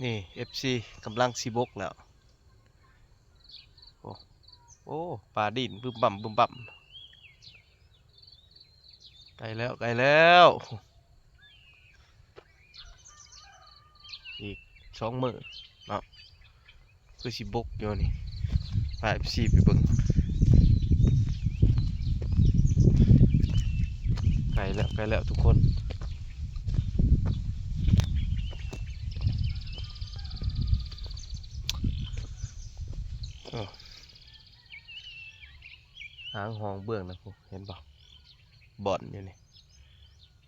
ນີ້ ເອັຟຊີ ກຳລັງຊິບົກແລ້ວ. ໂອ້ ໂອ້ ປາດິ້ນບຶມບຳບຶມບຳ. ໃກ້ແລ້ວ ໃກ້ແລ້ວ ອີກສອງມື້ເນາະ ຄືຊິບົກຢູ່ນີ້. ພາ ເອັຟຊີ ໄປເບິ່ງ. ໃກ້ແລ້ວ ໃກ້ແລ້ວທຸກຄົນ. ໂອ້ ຫາງຫ້ອງເບື້ອງນະ ເຫັນບໍ່? ບ່ອນຢູ່ນີ້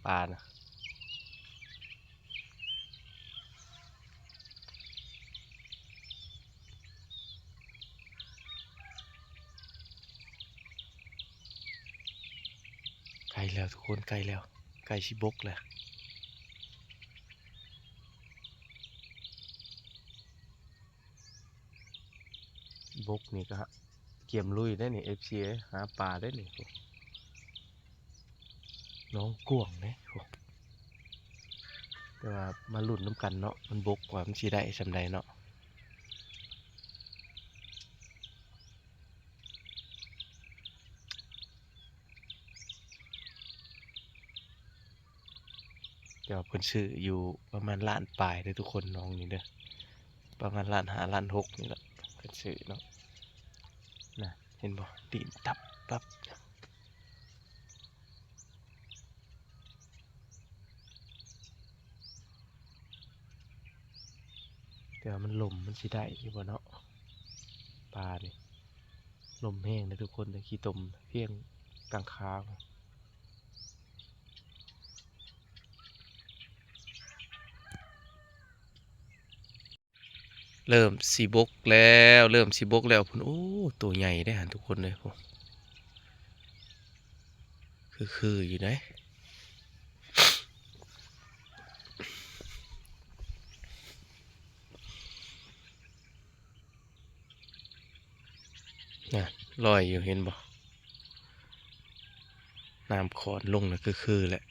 ປານະ. ໃກ້ແລ້ວທຸກຄົນ ໃກ້ແລ້ວ ໃກ້ຊິບົກແລ້ວ. ບົກນີ້ກະກຽມລຸຍເດ້ນີ້ ເອັຟຊີ ເອີຍ ຫາປາເດ້ນີ້. ໜອງກວ້າງເດ້ ແຕ່ວ່າມາລຸ້ນນຳກັນເນາະ ມັນບົກວ່າມັນຊິໄດ້ສ່ຳໃດເນາະ. ແຕ່ວ່າເພິ່ນຊື້ຢູ່ປະມານລ້ານປາຍເດີທຸກຄົນ ໜອງນີ້ເດີ ປະມານລ້ານຫ້າ ລ້ານຫົກນີ້ແຫຼະ ເພິ່ນຊື້ເນາະ. ນະ ເຫັນບໍ່? ດິນຕັບປັບ. ແຕ່ວ່າມັນລົມ ມັນຊິໄດ້ຢູ່ບໍ່ເນາະ ປານີ້? ລົມແຮງເດີທຸກຄົນເດີ ຂີ້ຕົມພຽງກາງຂາ. ເລີ່ມຊິບົກແລ້ວ ເລີ່ມຊິບົກແລ້ວພຸ້ນ. ໂອ້ ໂຕໃຫຍ່ເດ້ຫັ້ນທຸກຄົນເອີຍ ໂອ້ ຄືໆຢູ່ໃດ. ນະ ລອຍຢູ່ ເຫັນບໍ່? ນ້ຳຂອນລົງແລ້ວຄືໆແຫຼະ.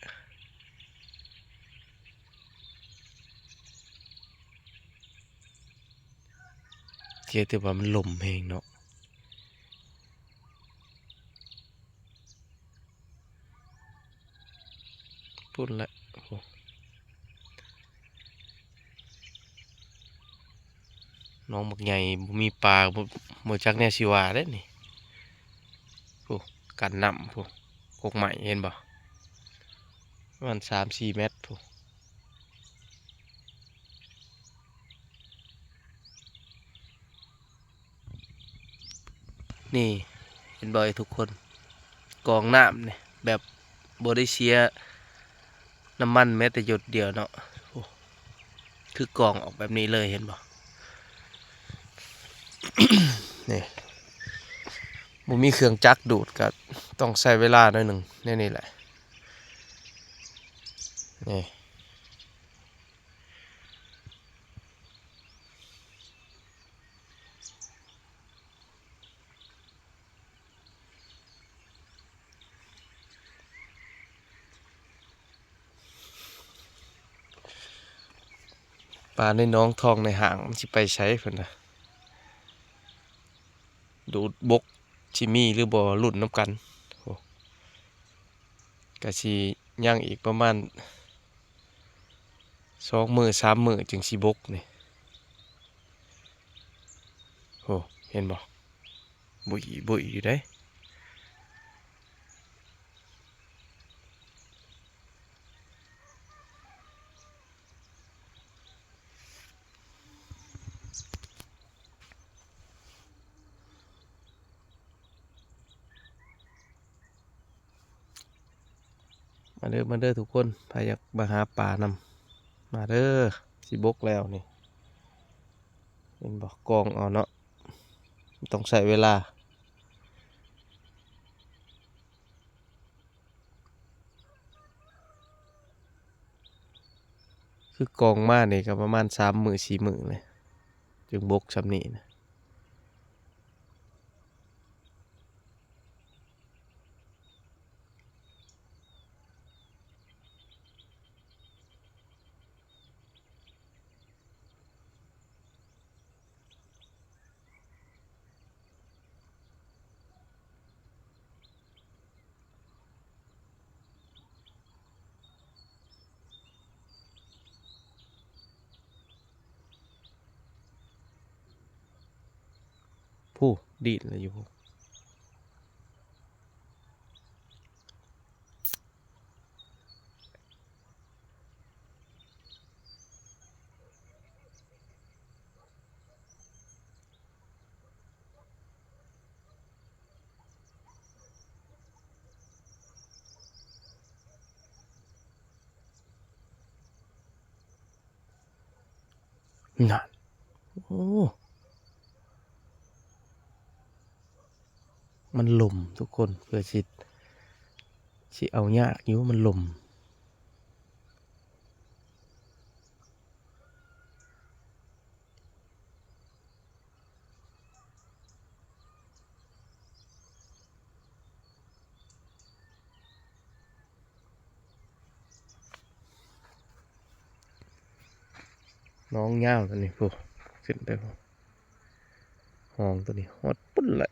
ເຈົ້າ ແຕ່ວ່າມັນລົມແຮງເນາະ. ພຸ້ນແຫຼະ ໂອ້ ໜອງບັກໃຫຍ່ ບໍ່ມີປາ ບໍ່ ບໍ່ຈັກແນວຊິວ່າເດ້ນີ້. ໂອ້ ກັນນ້ຳພຸ້ນ ກົກໄມ້ ເຫັນບໍ່? ປະມານສາມສີ່ແມັດພຸ້ນ. ນີ້ ເຫັນບໍ່ທຸກຄົນ? ກອງນ້ຳນີ້ ແບບບໍ່ໄດ້ເສຍນ້ຳມັນແມ້ແຕ່ຫຍົດດຽວເນາະ. ໂອ້ ຄືກອງອອກແບບນີ້ເລີຍ ເຫັນບໍ່? ນີ້ ບໍ່ມີເຄື່ອງຈັກດູດ ກະຕ້ອງໃຊ້ເວລາໜ້ອຍໜຶ່ງ ແນວນີ້ແຫຼະ ນີ້. ປາໃນໜອງ ທ່ອງໃນຫ້າງ ມັນຊິໄປໃສເພິ່ນນະ? ດູດບົກຊິມີຫຼືບໍ່ ລຸ້ນນຳກັນ. ໂອ້ ກະຊິຍັງອີກປະມານສອງມື້ສາມມື້ຈຶ່ງຊິບົກນີ້. ໂອ້ ເຫັນບໍ່? ບຸຍບຸຍຢູ່ເດ້. ມາເດີ ມາເດີທຸກຄົນ ໃຜຢາກມາຫາປານຳ ມາເດີ ຊິບົກແລ້ວນີ້. ເຫັນບໍ່? ກອງເອົາເນາະ ຕ້ອງໃຊ້ເວລາ. ຄືກອງມານີ້ກໍປະມານສາມມື້ສີ່ມື້ແຫຼະ ຈຶ່ງບົກຊ່ຳນີ້ນະ. ເ ປູ້ ດີດລະຢູ່. ນັ້ນ ໂອ້ ມັນລົມທຸກຄົນ ເພື່ອຊິ ຊິເອົາຍາກຢູ່ ມັນລົມ. ໜອງຍາວຕົວນີ້ພຸ້ນ ຂຶ້ນໄປພຸ້ນ ຮ່ອງຕົວນີ້ຮອດພຸ້ນແຫຼະ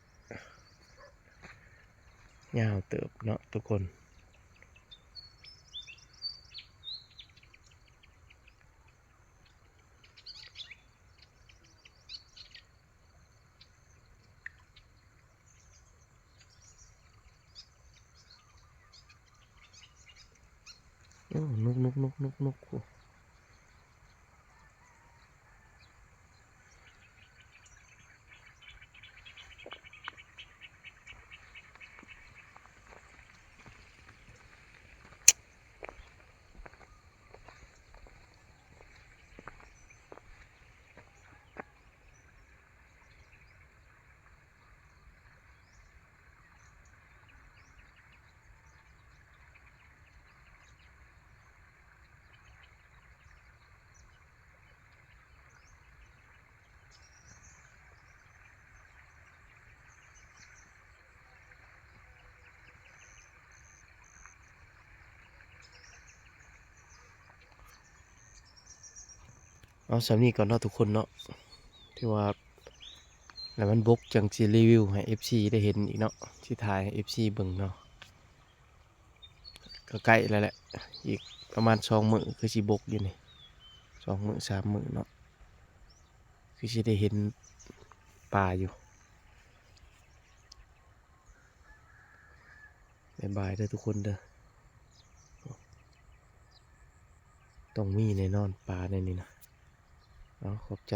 ຍາວເຕີບເນາະທຸກຄົນ. ໂອ້ ນົກ ນົກ ນົກ ນົກ ນົກ ໂອ້. ເອົາສ່ຳນີ້ກ່ອນເນາະທຸກຄົນເນາະ ຖືວ່າ ແລ້ວມັນບົກຈັ່ງຊິຣີວິວໃຫ້ເອັຟຊີໄດ້ເຫັນອີກເນາະ ຊິຖ່າຍໃຫ້ເອັຟຊີເບິ່ງເນາະ. ກໍໃກ້ແລ້ວແຫຼະ ອີກປະມານສອງມື້ຄືຊິບົກຢູ່ນີ້ ສອງມື້ສາມມື້ເນາະ ຄືຊິໄດ້ເຫັນປາຢູ່. ບາຍບາຍເດີທຸກຄົນເດີ ຕ້ອງມີແນ່ນອນປາໃນນີ້ນະ ເອົາ ຂອບໃຈ.